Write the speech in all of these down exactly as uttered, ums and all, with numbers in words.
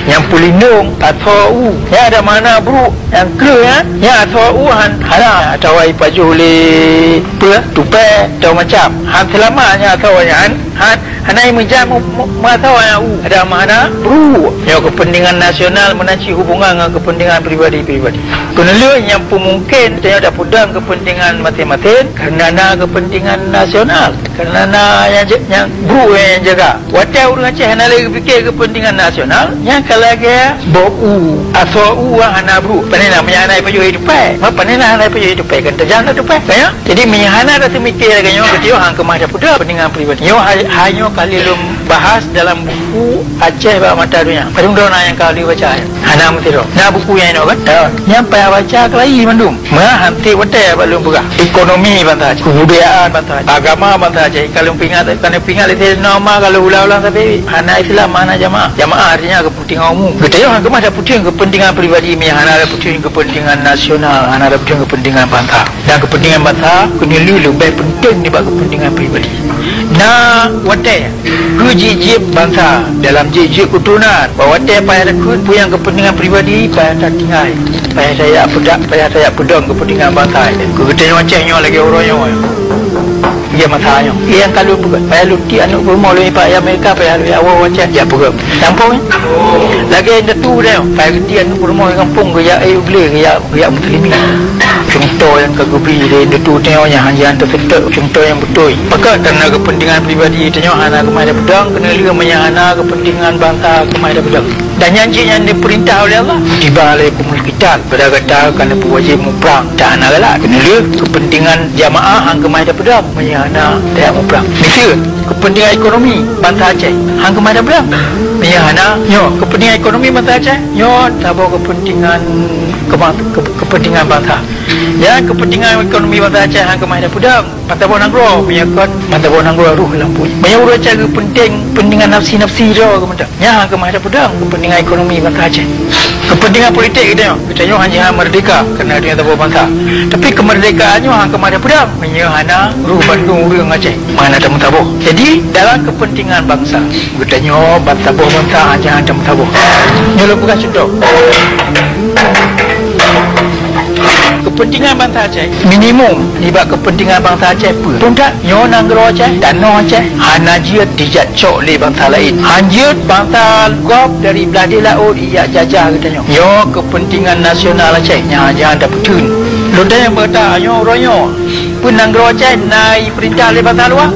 Nyang peulindong asoe u, nyan ada makna brôk. Nyang kreueh nyan, nyan asoe u han, hana atawa ipajoh lé peue, tupée atau macam. Han seulamat nyan asoe nyan, han, hana imeujan mu-, mu-, meuasoe nyan u. Ada makna brôk. Nyoe keupeuntengan nasional meunan cit hubungan ngon keupeuntengan pribadi-pribadi. Keuneulheueh nyang peumungken tanyoe tapeudong keupeuntengan maséng-maséng, kareuna na keupeuntengan nasional, kareuna na nyang ja-, nyang brôk nyang jaga. Watée ureuëng Aceh hana lé geupike keupeuntengan nasional, nyan ka lagée boh u, asoe u hana brôk. Pane na meunyo hana ipajoh ié tupée. Ma pane na hana ipajoh ié tupée, kan tajam na tupée. Ka nyan? Jadi meunyo hana taseumike lagée nyoe, geutanyoe han keumah tapeudong keupeuntengan pribadi. Nyoe ha-, hanyoe ka lheueh lôn bahas dalam buku Aceh bak Mata Donya. Padum droe na nyang ka lheueh baca nyan? Hana meusidroe. Na buku nyan inoe kan? Ya. Nyan payah baca keulayi mandum. Meuhan tieb watée bak lôn peugah, ekonomi bansa Aceh, keubudayaan bansa Aceh, agama bansa Aceh. Ka lôn peuingat, ka lôn peuingat lé Saidina Umar, ka lôn ulang-ulang sabe, hana Islam, hana jamaah. Jamaah artinya keupeuntengan umum. Geutanyoe han keumah tapeudong keupeuntengan pribadi, meunyo hana tapeudong keupeuntengan nasional, hana tapeudong keupeuntengan bansa. Dan keupeuntengan bansa keuneulheueh leubeh peunténg nibak keupeuntengan pribadi. Na watée keu jieb-jieb bansa dalam jieb-jieb keuturonan, bak watée payah takheun peue nyang keupeuntengan pribadi, payah tatinggai, payah tajak peudak, payah tajak peudong keupeuntengan bansa. Keu geutanyoe Aceh nyoe lagée uroe nyoe, ya masa nyoe. Nyang ka lôn peugah, payah lôn tiek aneuëk peurumoh lôn ipak Amerika, payah lôn awai Aceh jak peugah. Gampông, eh? Lagée indatu deh, payah geutiek aneuëk peurumoh gampông geujak, eh, u glé geujak, geujak meuteulimi. Cuntoh nyang ka geubri lé indatu tanyoe nyang hana teuseutôt, cuntoh nyang beutôi. Pakon? Kareuna keupeuntengan pribadi tanyoe hana keumah tapeudong, keuneulheueh meunyo hana keupeuntengan bansa keumah tapeudong. Dan nyan jih nyang dipeurintah uleh Allah. Kutiba alaikumul qital, bak gata ka neupeuwajéb muprang, dan hana galak. Keuneulheueh keupeuntengan jamaah han keumah tapeudong meunyo hana tajak muprang. Miseue, keupeuntengan ekonomi bansa Aceh han keumah tapeudong meunyo hana, nyoe, keupeuntengan ekonomi bansa Aceh nyoe saboh keupeuntengan keuma-, keu-, keupeuntengan bansa. Nyan keupeuntengan ekonomi bansa Aceh han keumah tapeudong ban saboh nanggroe, meunyo kon ban saboh nanggroe roh lam buet. Meunyo ureuëng Aceh geupeunténg keupeuntengan nafsi-nafsi droe geupeunténg, nyan han keumah tapeudong keupeuntengan ekonomi bansa Aceh. Keupeuntengan politik geutanyoe, geutanyoe hana jiha meurdeka kareuna geutanyoe saboh bansa. Tapi keumeurdekaan nyoe han keumah tapeudong meunyo hana roh bandum ureuëng Aceh meuhana tameusaboh. Jadi, dalam keupeuntengan bansa, geutanyoe ban saboh bansa hana jiha tameusaboh. Nyoe lôn peugah cuntoh. Keupeuntengan bansa Aceh minimum nibak keupeuntengan bansa Aceh peue? Peue that? Nyoe nanggroe Aceh, tanoh Aceh hana jeuet dijak cok lé bansa laén. Han jeuet bansa gob dari blah deh laôt ijak jajah geutanyoe. Nyoe keupeuntengan nasional Aceh nyang hana tapeutheun. Lôn tanyong bak gata, nyoe uroe nyoe, peue nanggroe Aceh na ipeurintah lé bansa luwa?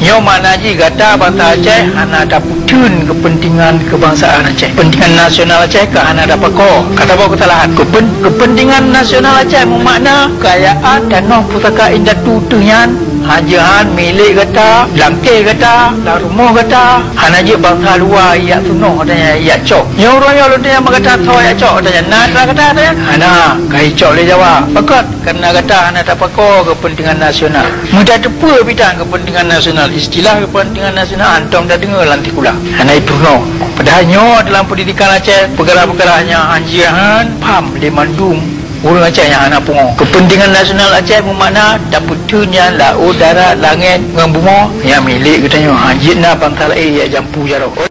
Nyoe makna jih gata bansa Aceh hana tapeutheun keupeuntengan keubangsaan Aceh. Keupeuntengan nasional Aceh ka hana tapakoe. Ka saboh keusalahan. Keupen-, keupeuntengan nasional Aceh meumakna kekayaan tanoh pusaka indatu teuh nyan, han jeuet han milék gata, lam kèh gata, lam rumoh gata, hana jeuet bansa luwa ijak tunoh gata nyan ijak cok. Nyoe uroe nyoe lôn tanyong bak gata, soe ijak cok gata nyan? Na atra gata nyan? Hana, ka icok lé Jawa. Pakon? Kareuna gata hana tapakoe keupeuntengan nasional. Meutateupeue bitan keupeuntengan nasional, istilah keupeuntengan nasional hantom tadeungoe lam sikula. Hana ipeurunoe. Padahai nyoe dalam peundidikan Aceh, peukara-peukara nyan han jeuet han paham lé mandum ureuëng Aceh nyang hana pungo. Keupeuntengan nasional Aceh meumakna tapeutheun nyan laôt, darat, langét ngon bumoe nyang milék geutanyoe, han jeuet na bansa laén ijak jampu jaroe.